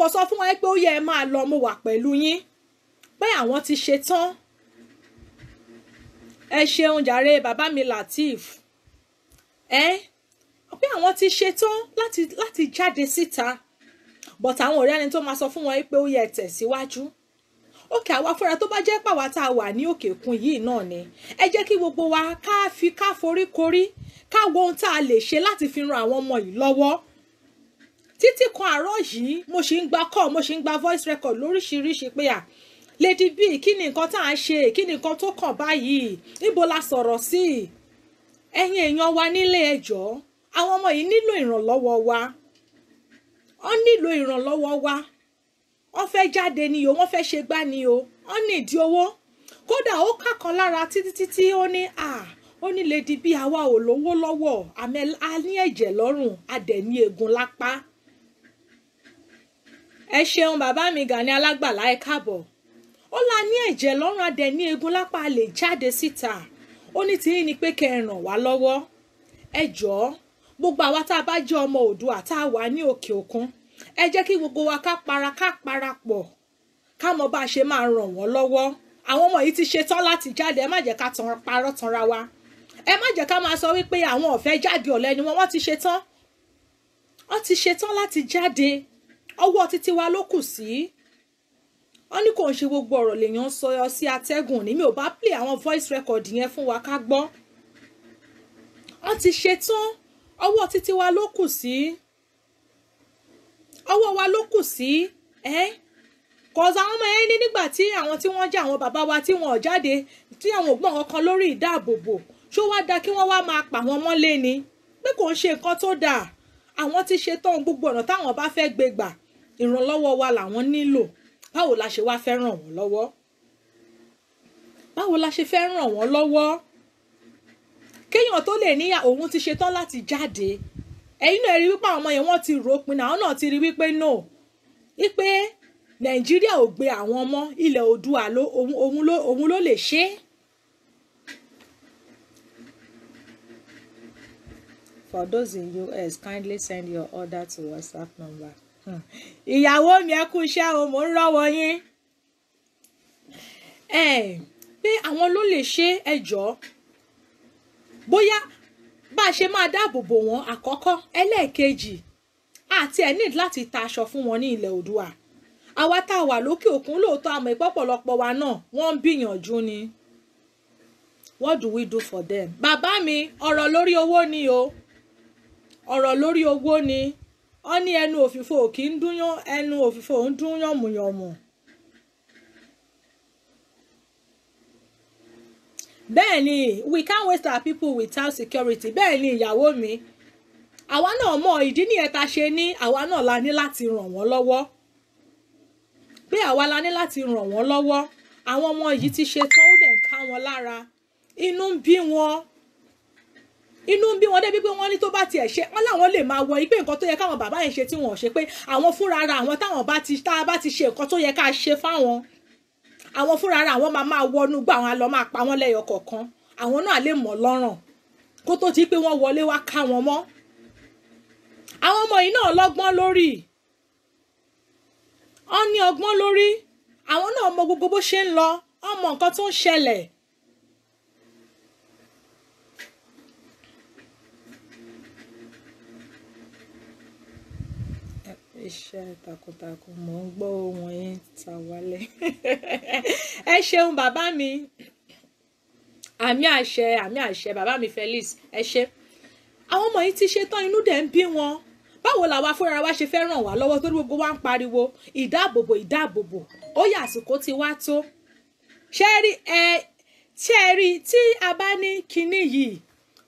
kò sọ fún wọn pé ó yẹ ẹ máa lọ, mo wà pẹ̀lú yín, pé àwọn ti ṣe tán. Ẹ ṣeun jàre bàbá mi Lateef. Ẹ pé àwọn ti ṣe tán láti jáde síta, but àwọn ọ̀rẹ́ ẹni tó máa sọ fún wọn pé ó yẹ tẹ̀síwájú. Òkè àwa fúnra tó bá jẹ́ pàwá tá a wà ní òkè òkun yìí náà ni, ẹ jẹ́ kí gbogbo wa ká fi ká forí korí, ká wo ohun tá a lè ṣe láti fi ran àwọn ọmọ yìí lọ́wọ́. Títí kan àárọ̀ yìí mo ṣì ń gba call, mo ṣì ń gba voice record lóríṣiríṣi pé à Lady B, kí ni nǹkan tá à ń ṣe, kí ni nǹkan tó kàn báyìí, níbo la sọ̀rọ̀ sí? Ẹ̀yin èèyàn wa nílé, ẹ jọ̀ọ́, àwọn ọmọ yìí nílò ìrànlọ́wọ́ wa, wọ́n nílò ìrànlọ́wọ́ wa. Wọ́n fẹ́ jáde ni o, wọ́n fẹ́ ṣe gbá ni o, wọ́n ní ìdí owó. Kódà ó kàkan lára títí títí ó ní à ó ní Lady B, àwa ò lówó lọ́wọ́, àmẹ́ a ní ẹ̀jẹ̀ lọ́rùn, a dẹ̀ ní eegun lápá. Ẹ ṣeun bàbá mi Gani Alágbàlá, ẹ káàbọ̀. Ó la ní ẹ̀jẹ̀ lọ́rùn, a dẹ̀ ní eegun lápá, a lè jáde síta. Ó ní tí ní pé kẹ́ ẹ ràn wá lọ́wọ́. Ẹ jọ̀ọ́, gbogbo àwa tá a bá jẹ́ ọmọ Oòduà tá a wà ní òkè òkun, ẹ jẹ́ kí gbogbo wa ká parapọ̀, ká mọ bá a ṣe máa ràn wọ́n lọ́wọ́. Àwọn ọmọ yìí ti ṣetán láti jáde, ẹ má jẹ́ ká parọ́ tanra wa. Ẹ má jẹ́ ká máa sọ wípé àwọn ò fẹ́ jáde, ọ̀lẹ ni wọ́n, wọ́n ti ṣetán. Wọ́n ti ṣetán láti jáde. Ọwọ́ títí wa ló kù sí. Wọ́n ní kò ń ṣe gbogbo ọ̀rọ̀ lèèyàn sọ sí atẹ́gùn ní, mi ò bá play àwọn voice record yẹn fún wa ká gbọ́. Wọ́n ti ṣetán, ọwọ́ títí wa ló kù sí. Ọwọ́ wa ló kù sí. Kọ̀ọ̀sì àwọn ọmọ yẹn ní nígbà tí àwọn tí wọ́n jẹ́ àwọn bàbá wa tí wọ́n ò jáde, tí àwọn ògbọ́n kankan lórí ìdáàbòbò, ṣó wá dáa kí wọ́n wá máa pa wọ́n mọ́lé ni? Pé kò ń ṣe nǹkan tó dáa. Àwọn ti ṣetán, gbogbo ọ̀nà táwọn bá fẹ́ gbé gbà, ìrànlọ́wọ́ wa làwọn nílò. Báwo la ṣe wá fẹ́ ràn wọ́n lọ́wọ́? Báwo la ṣe fẹ́ ràn wọ́n lọ́wọ́? Kéèyàn tó lè ní òun ti ṣetán láti jáde, ẹ̀yin náà rí wípé àwọn ọmọ yẹn wọ́n ti ròpin, àwọn náà ti rí wípé no, wípé Nàìjíríà ò gbé àwọn ọmọ ilẹ̀ Oòduà ló òun ló lè ṣe. For those in US, kindly send your order to WhatsApp number. Ìyàwó mi, ẹ kú iṣẹ́ o, mò ń rọ́wọ́ yín. Ẹ pé àwọn ló lè ṣe, ẹ jọ̀ọ́. Bóyá bá a ṣe máa dáàbò bò wọ́n àkọ́kọ́, ẹlẹ́ẹ̀kejì, àti ẹ̀ need láti ta aṣọ fún wọn ní ilẹ̀ Oòduà. Àwa tá a wà lókè òkun lóòótọ́, àmọ́ ìpọ́pọ̀lọpọ̀ wa náà wọ́n ń gbìyànjú ni. What do we do for them? Bàbá mi, ọ̀rọ̀ lórí owó ni o. Ọ̀rọ̀ lórí owó ni. Wọ́n ní ẹnu òfìfo kì í dúnyán, ẹnu òfìfo ń dún yànmùyànmù. Bẹ́ẹ̀ ni, we can't waste our people without security. Bẹ́ẹ̀ ni ìyàwó mi. Àwa náà mọ ìdí nìyẹn tá a ṣe ní àwa náà la ní láti ràn wọ́n lọ́wọ́. Pé àwa la ní láti ràn wọ́n lọ́wọ́. Àwọn ọmọ yìí ti ṣe tán, ó dẹ̀ ń ká wọn lára. Inú ń bí wọn. Inú ń bí wọn débi pé wọ́n ní tó bá tiẹ̀ ṣe, wọ́n láwọn lè máa wọ pé nǹkan tó yẹ káwọn bàbá yẹn ṣe tí wọ́n ò ṣe, pé àwọn fúnra ara àwọn táwọn bá ti tá a bá ti ṣe nǹkan tó yẹ ká ṣe fáwọn, àwọn fúnra ara àwọn máa máa wọnú gbà, àwọn lọ máa pa wọ́n lẹ́yọ kọ̀ọ̀kan. Àwọn náà lè mọ̀ lọ́rùn kó tó ti pé wọ́n wọlé wá ká wọn mọ́. Àwọn ọmọ yìí náà lọ́gbọ́n lórí, wọ́n ní ọgbọ́n lórí, àwọn náà mọ gbogbo bó ṣe ń lọ, wọ́n mọ nǹkan tó ń ṣẹlẹ̀. Iṣẹ́ takuntakun, mò ń gbọ́ ohùn yín ta wálé. Ẹ ṣeun bàbá mi, àmì àṣẹ, àmì àṣẹ bàbá mi Felix, ẹ ṣé. Àwọn ọmọ yìí ti ṣe tán, inú dẹ̀ ń bí wọn. Báwo làwa fúnra wa ṣe fẹ́ ràn wá lọ́wọ́ torí gbogbo wa ń pariwo ìdáàbòbò ìdáàbòbò, ó yá àsìkò ti wá tó. Ṣé rí ẹ, ṣé rí tí a bá ní kinní yìí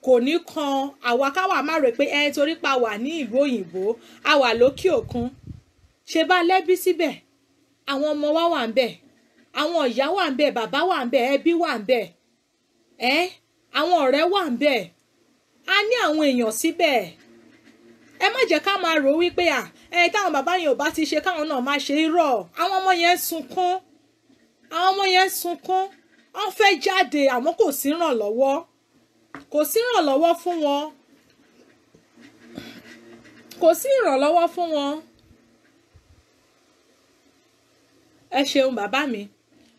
kò ní kan àwa káwa má rò pé ẹ torí pa wà ní ìlú òyìnbó, a wà lókè òkun, ṣe bá lẹ́bí síbẹ̀, àwọn ọmọ wa wà ń bẹ̀, àwọn ìyá wà ń bẹ̀, bàbá wà ń bẹ̀, ẹbí wà ń bẹ̀, ẹ àwọn ọ̀rẹ́ wà ń bẹ̀, a ní àwọn èèyàn síbẹ̀. Ẹ má jẹ́ ká máa rò wípé à ẹ táwọn bàbá yẹn ò bá ti ṣe káwọn náà má ṣe irọ́. Àwọn ọmọ yẹn ń sunkún, àwọn ọmọ yẹn ń sunkún, wọ́n fẹ́ jáde àmọ́ kò sí ìrànlọ́wọ́, kò sí ìrànlọ́wọ́ fún wọn, kò sí ìrànlọ́wọ́ fún wọn. Ẹ ṣeun bàbá mi.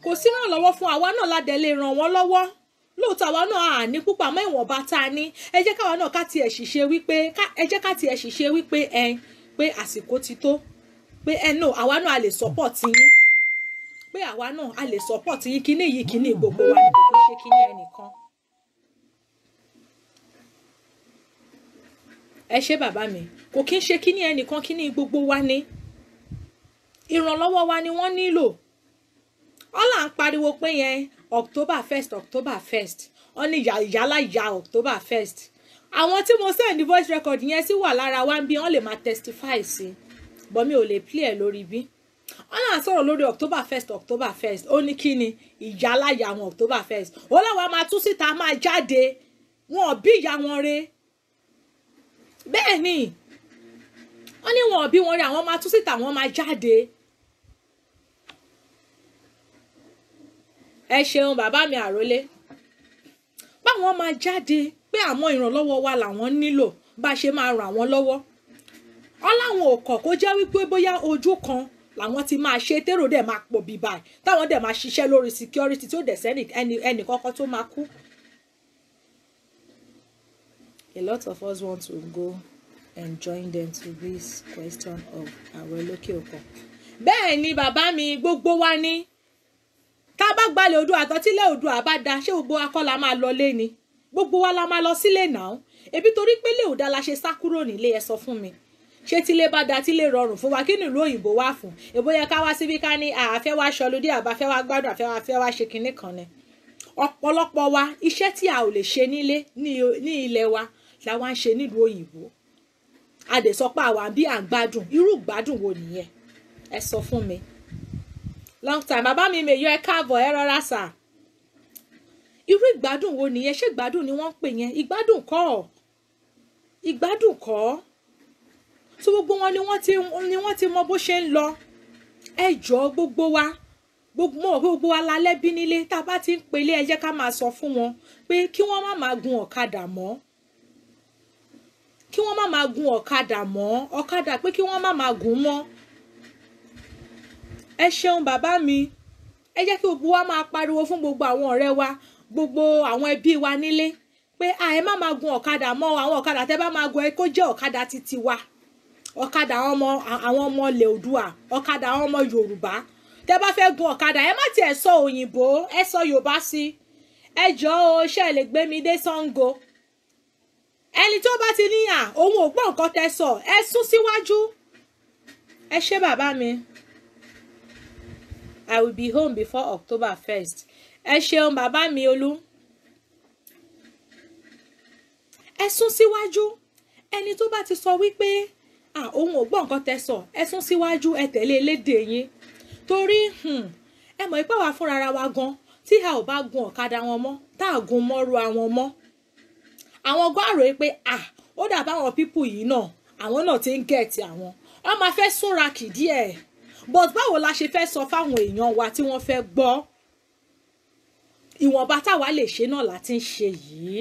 Kò sí ìrànlọ́wọ́ fún àwa náà, ládẹ lè ràn wọ́n lọ́wọ́ lóòótọ́. Àwa náà à ní púpọ̀, àmọ́ ìwọ̀nba tá a ní, ẹ jẹ́ káwa náà ká tiẹ̀ ṣìṣe wípé ẹ jẹ́ ká tiẹ̀ ṣìṣe wípé ẹ pé àsìkò ti tó, pé ẹ no, àwa náà a lè support yín, pé àwa náà a lè support yín. Kíní yìí, kíní gbogbo wa ni, kò kí ń ṣe kíní ẹnìkan. Ẹ ṣé bàbá mi. Kò kí ń ṣe kíní ẹnìkan, kíní gbogbo wa ni. Ìrànlọ́wọ́ wa ni wọ́n nílò. Wọ́n là ń pariwo pé yẹn October 1st, October 1st. Wọ́n ní yálà ya October 1st. Àwọn tí mo send voice record yẹn sí wà lára wa ń bí, wọ́n lè máa testify sí, but mi ò lè play ẹ̀ lórí bí. Wọ́n náà sọ̀rọ̀ lórí October 1st, October 1st. Ó ní kí ni ìyálàyà àwọn October 1st? Ó láwa máa tú síta, máa jáde. Wọn ò bí ìyá wọn re. Bẹ́ẹ̀ ni, wọ́n ní wọn ò bí wọn re, àwọn máa tú síta, àwọn máa jáde. Ẹ ṣeun bàbá mi àrólé. Báwọn máa jáde, pé àwọn ìrànlọ́wọ́ wa làwọn nílò, bá a ṣe máa ràn wọ́n lọ́wọ́. Wọ́n láwọn ò kọ̀ kó jẹ́ wípé bóyá ojú kan làwọn ti máa ṣe, tèrò dẹ̀ máa pọ̀ bíbá ẹ̀, táwọn dẹ̀ máa ṣiṣẹ́ lórí security, tí ó dẹ̀ sẹ́ni ẹnì kọ́kọ́ tó máa kú. A lot of us want to go and join them to this question of àwẹ̀ lókè òkun. Bẹ́ẹ̀ ni bàbá mi, gbogbo wa ní tá a bá gbalẹ̀ Oòduà àtọ́tílẹ̀ Oòduà bá da, ṣé gbogbo wa kọ́ la máa lọ lé ni? Gbogbo wa la máa lọ sílé náà. Ebi torí pé lè ò da la ṣe sá kúrò nílé. Ẹ sọ fún mi, ṣé tílé bá da, tílé rọrùn fún wa, kí nílùú òyìnbó wà fún? Èbó yẹ ká wá síbí, ká ní àfẹ́ wá ṣọlódé, àbá fẹ́ wá gbádùn, àfẹ́ wá fẹ́ wá ṣe kinní kan ni. Ọ̀pọ̀lọpọ̀ wa, iṣẹ́ tí a ò lè ṣe nílé ní ilẹ̀ wa la wá ń ṣe nílùú òyìnbó. A dẹ̀ sọ pé àwa bí à ń gbádùn. Irú gbádùn wo nìyẹn? Ẹ sọ fún mi. Long time, bàbá mi mèyọ, ẹ káàbọ̀, ẹ rọra sà. Irú ìgbádùn wo nìyẹn? Ṣé ìgbádùn ni wọ́n ń pè yẹn? Ìgbádùn kọ́, ìgbádùn kọ́. Tó gbogbo wọn ni wọ́n ti mọ bó ṣe ń lọ. Ẹ jọ̀ọ́, gbogbo wa, gbogbo mọ̀ pé gbogbo wa la lẹ́bí nílé. Tá a bá ti ń pelé, ẹ jẹ́ ká máa sọ fún wọn pé kí wọ́n má máa gun ọ̀kadà mọ́, kí wọ́n má máa gun ọ̀kadà mọ́, ọ̀kadà, pé kí wọ́n má máa gùn mọ́. Ẹ ṣeun bàbá mi. Ẹ jẹ́ kí gbogbo wa máa pariwo fún gbogbo àwọn ọ̀rẹ́ wa, gbogbo àwọn ẹbí wa nílé pé à, ẹ má máa gun ọ̀kadà mọ́. Àwọn ọ̀kadà tẹ́ bá máa gun, ẹ kó jẹ́ ọ̀kadà titi wa, ọ̀kadà àwọn ọmọ ilẹ̀ Oòduà, ọ̀kadà àwọn ọmọ Yorùbá. Tẹ́ bá fẹ́ gun ọ̀kadà, ẹ má tiẹ̀ sọ òyìnbó, ẹ sọ Yorùbá sí. Ẹ jọ̀ọ́ o, ṣe lè gbé mi dé Ṣàngó? Ẹni tó bá ti níyà òun ò gbọ́ nǹkan tẹ́ sọ, ẹ sún síwájú. Ẹ ṣé bàbá mi. I will be home before October 1st. Ẹ ṣeun bàbá mi Olú. Ẹ sún síwájú. Ẹni tó bá ti sọ wípé òun ò gbọ́ nǹkan tẹ́ sọ, ẹ sún síwájú, ẹ tẹ̀lé elédè yín. Torí ẹ mọ̀ ipá wa fúnra wa gan, tí a ò bá gun ọ̀kadà wọn mọ́, tá a gun mọ́rú àwọn mọ́, àwọn gbọ́ àròyé pé ó dàbá àwọn people yìí náà, àwọn náà ti ń get àwọn, wọ́n máa fẹ́ súnra kì díẹ̀. But báwo la ṣe fẹ́ sọ fáwọn èèyàn wa tí wọ́n fẹ́ gbọ́? Ìwọ̀nba táwa lè ṣe náà la ti ń ṣe yìí.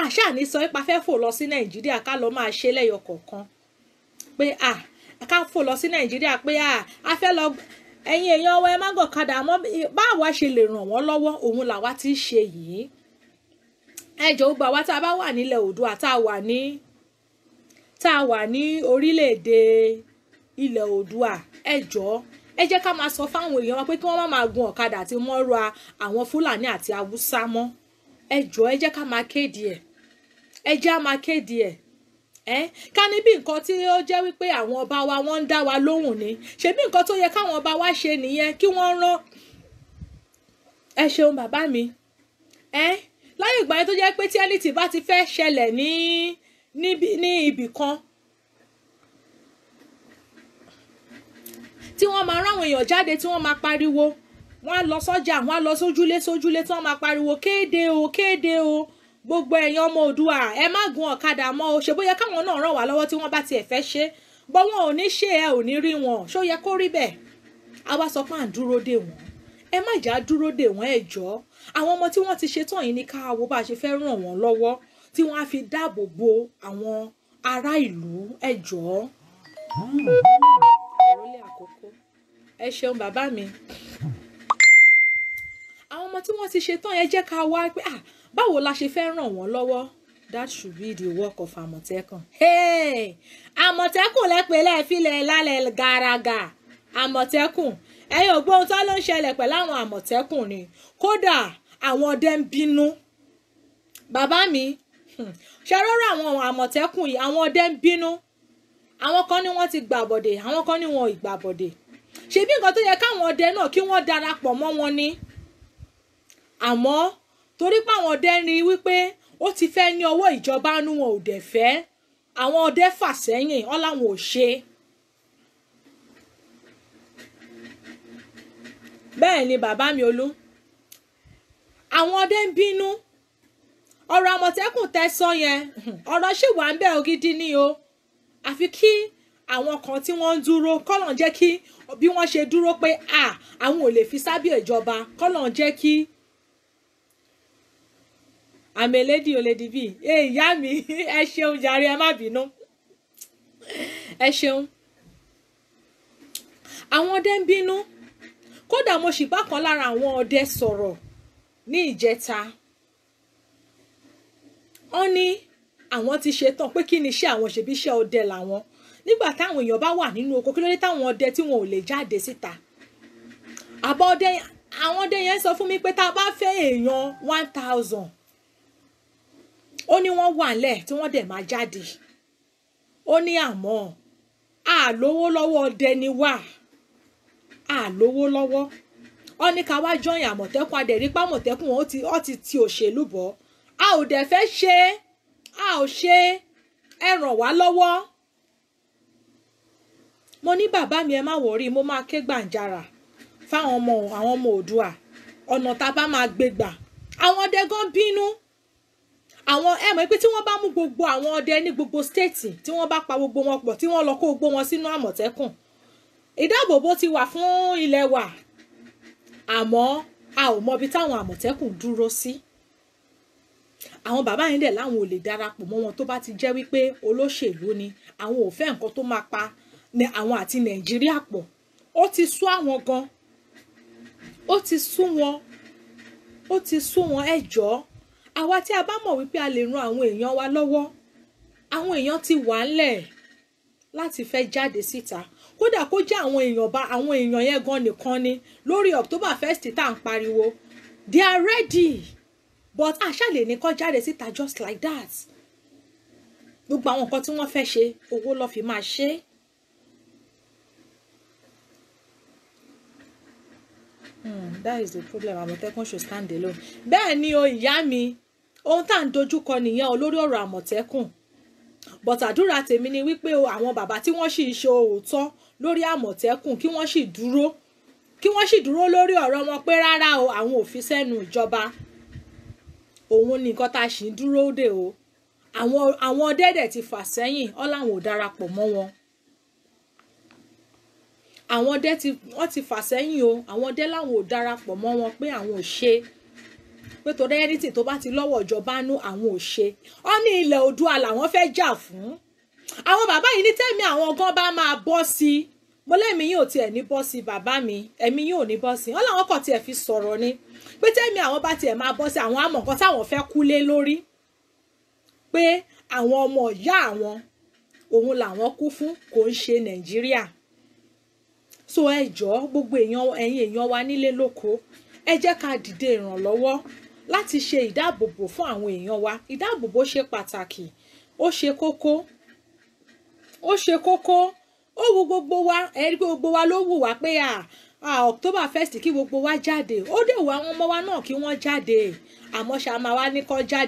Àṣà ní sọ ipa fẹ́ fò lọ sí Nàìjíríà, ká lọ máa ṣe lẹ́yọ kọ̀ọ̀kan, pé ká fò lọ sí Nàìjíríà, pé a fẹ́ lọ. Ẹ̀yin èèyàn wa, ẹ má gọ̀kadà mọ́. Báwa ṣe lè ràn wọ́n lọ́wọ́, òun làwa ti ń ṣe yìí. Ẹ jọ̀ọ́, gbà wá tá a bá wà nílẹ̀ Oòduà, tá a wà ní orílẹ̀-èdè ilẹ̀ Oòduà, ẹ jọ̀ọ́, ẹ jẹ́ ká máa sọ fáwọn èèyàn wa pé kí wọ́n má máa gun ọ̀kadà àti mọ́ra àwọn Fúlàní àti Haúsá mọ́. Ẹ jọ̀ọ́, ẹ jẹ́ ká máa kéde ẹ̀, ẹ jẹ́ á máa kéde ẹ̀. Ẹ ká ní bí nǹkan tí ó jẹ́ wípé àwọn ọba wa, wọ́n ń dá wa lóhùn ni. Ṣebí nǹkan tó yẹ káwọn ọba wa ṣe nìyẹn, kí wọ́n rán. Ẹ ṣeun bàbá mi. Ẹ láyé ìgbà yẹn tó jẹ́ pé tí anything bá ti fẹ́ ṣẹlẹ̀ ní ibì kan, tí wọ́n máa ráwọn èèyàn jáde, tí wọ́n máa pariwo, wọ́n á lọ sọ́jà, wọ́n á lọ sójúlé sójúlé, tí wọ́n máa pariwo, "Kéde o, kéde o, gbogbo ẹ̀yin ọmọ Oòduà, ẹ má gun ọ̀kadà mọ́ o." Ṣe bóyá káwọn náà ràn wá lọ́wọ́ tí wọ́n bá tiẹ̀ fẹ́ ṣe bọ́, wọn ò ní ṣe, ẹ ò ní rí wọn. Ṣó yẹ kó rí bẹ́ẹ̀? Àwa sọ pé à ń dúró dè wọ́n. Ẹ má jà dúró dè wọ́n, ẹ jọ̀ọ́. Àwọn ọmọ tí wọ́n ti ṣe tán yìí ní ká wo bá a ṣe fẹ́ ràn wọ́n lọ́wọ́, tí wọ́n á fi dáàbò bo àwọn ará ìlú. Ẹ jọ̀ọ́. Àrólé àkókò. Ẹ ṣeun bàbá mi. Àwọn ọmọ tí wọ́n ti ṣe tán yẹn, jẹ́ ká wá pé ah, báwo la ṣe fẹ́ ràn wọ́n lọ́wọ́? That should be the work of Àmọ̀tẹ́kùn. Hey! Àmọ̀tẹ́kùn lẹ́pẹ́ lẹ́ẹ̀filẹ̀ lálẹ́ gàràgà. Àmọ̀tẹ́kùn, ẹ̀yin ò gbọ́ ohun tó ló ń ṣẹlẹ̀ pẹ̀lú àwọn Àmọ̀tẹ́kùn ni. Kódà àwọn ọdẹ ń bínú. Bàbá mi, ṣe rọrọ àwọn Àmọ̀tẹ́kùn yìí, àwọn ọdẹ ń bínú. Àwọn kan ní wọ́n ti gbàbọ̀dè, àwọn kan ní wọn ò gbàbọ̀dè. Ṣebí nǹkan tó yẹ káwọn ọdẹ náà kí wọ́n darapọ̀ mọ́ wọn ni. Àmọ́ torí pé àwọn ọdẹ ń rí wípé ó ti fẹ́ ní ọwọ́ ìjọba nú, wọn ò dẹ̀ fẹ́. Àwọn ọdẹ fà sẹ́yìn, ọ́ làwọn ò ṣe. Bẹ́ẹ̀ ni bàbá mi Olú. Àwọn ọdẹ ń bínú. Ọ̀rọ̀ Àmọ̀tẹ́kùn tẹ́ sọ yẹn, ọ̀rọ̀ ṣì wà ń bẹ̀ ògidì ni o. Àfi kí àwọn kan tí wọ́n ń dúró kọ́lọ̀ jẹ́ kí bí wọ́n ṣe dúró pé à àwọn ò lè fi sábẹ́ ìjọba, kọ́lọ̀ jẹ́ kí àmì elédì ò lè dìbì. Ẹ ìyá mi, ẹ ṣeun jàre, ẹ má bínú. Ẹ ṣeun. Àwọn ọdẹ ń bínú. Kódà mo sì bá kan lára àwọn ọdẹ sọ̀rọ̀ ní ìjẹta. Wọ́n ní àwọn ti ṣetán pé kí ni iṣẹ́ àwọn, ṣebí iṣẹ́ ọdẹ làwọn. Nígbà táwọn èèyàn bá wà nínú oko, kí ló dé táwọn ọdẹ tí wọn ò lè jáde síta? Àbọ̀ ọdẹ, àwọn ọdẹ yẹn sọ fún mi pé tá a bá fẹ́ èèyàn 1000, ó ní wọ́n wà ńlẹ̀ tí wọ́n dẹ̀ máa jáde. Ó ní àmọ́ a lówó lọ́wọ́, ọdẹ ni wà, a lówó lọ́wọ́. Ó ní ká wá join Àmọ̀tẹ́kùn, adẹ̀rí pa Àmọ̀tẹ́kùn ó ti ti òṣèlú bọ̀. A ò dẹ̀ fẹ́ ṣe, a ò ṣe, ẹ ràn wá lọ́wọ́. Mo ní bàbá mi, ẹ má wọrí, mo máa ké gbàǹjarà fáwọn ọmọ, àwọn ọmọ Oòduà, ọ̀nà tá a bá máa gbé gbà. Àwọn ọdẹ gan bínú. Àwọn ẹ mọ̀ pé tí wọ́n bá mú gbogbo àwọn ọdẹ ní gbogbo state, tí wọ́n bá pa gbogbo wọn pọ̀, tí wọ́n lọ kó gbogbo wọn sínú Àmọ̀tẹ́kùn, ìdáàbòbò ti wà fún ilẹ̀ wa. Àmọ́ a ò mọ ibi táwọn Àmọ̀tẹ́kùn dúró sí. Àwọn bàbá yẹn dẹ̀ láwọn ò lè darapọ̀ mọ́ wọn tó bá ti jẹ́ wípé olóṣèlú ni. Àwọn ò fẹ́ nǹkan tó máa pa ní àwọn àti Nàìjíríà pọ̀. Ó ti sú àwọn gan. Ó ti sú wọn. Ó ti sú wọn. Ẹ jọ̀ọ́, àwa tí a bá mọ̀ wípé a lè ran àwọn èèyàn wa lọ́wọ́, àwọn èèyàn ti wà ńlẹ̀ láti fẹ́ jáde síta. Kódà kó jẹ́ àwọn èèyàn bá àwọn èèyàn yẹn gan nìkan ni lórí October 1st tá à ń pariwo, they are ready, but àṣà lè ní kó jáde síta just like that. Gbogbo àwọn nǹkan tí wọ́n fẹ́ ṣe, owó ló fi máa ṣe. That is the problem. Àmọ̀tẹ́kùn should stand alone. Bẹ́ẹ̀ ni o ìyá mi, ohun tá à ń dojúkọ nìyẹn o lórí ọ̀rọ̀ Àmọ̀tẹ́kùn. But àdúrà tèmi ni wípé o, àwọn bàbá tí wọ́n sì ń ṣe òótọ́ lórí Àmọ̀tẹ́kùn, kí wọ́n sì dúró, kí wọ́n sì dúró lórí ọ̀rọ̀ wọn pé rárá o, àwọn ò fi sẹ́nu ìjọba. Òun ni nǹkan tá a sì ń dúró dè o. Àwọn ọdẹ dẹ̀ ti fà sẹ́yìn, ọ́ làwọn ò darapọ̀ mọ́ wọn. Àwọn ọdẹ ti wọ́n ti fà sẹ́yìn o. Àwọn ọdẹ làwọn ò darapọ̀ mọ́ wọn pé àwọn ò ṣe, pé torí anything tó bá ti lọ́wọ́ ìjọba nú, àwọn ò ṣe. Ọ́ ní ilẹ̀ Oòduà làwọn fẹ́ jà fún. Àwọn bàbá yìí ní tẹ̀mí àwọn gan bá máa bọ́ sí i. Mo lẹ́mí yóò tiẹ̀ ní bọ́ sí i, bàbá mi, ẹ̀mí yóò ní bọ́ sí i. Wọ́n làwọn kàn tiẹ̀ fi sọ̀rọ̀ ni pé tẹ̀mí àwọn bá tiẹ̀ máa bọ́ sí i, àwọn àmọ̀ nǹkan táwọn fẹ́ kú lé lórí, pé àwọn ọmọ ìyá àwọn òun làwọn kú fún, kò ń ṣe Nàìjíríà. So ẹ jọ̀ọ́, gbogbo èèyàn, ẹ̀yin èèyàn wa nílé lóko, ẹ jẹ́ ká dìde ìrànlọ́wọ́ láti ṣe ìdáàbòbò fún àwọn èèyàn wa. Ìdáàbòbò ṣe pàtàkì, ó ṣe kókó, ó ṣe kókó. Ó wu gbogbo wa, ẹ rí pé gbogbo wa ló wù wá pé à October 1st kí gbogbo wa jáde. Ó dẹ̀ wù àwọn ọmọ wa náà kí wọ́n jáde, àmọ́ ṣá máa wá ní kó jáde.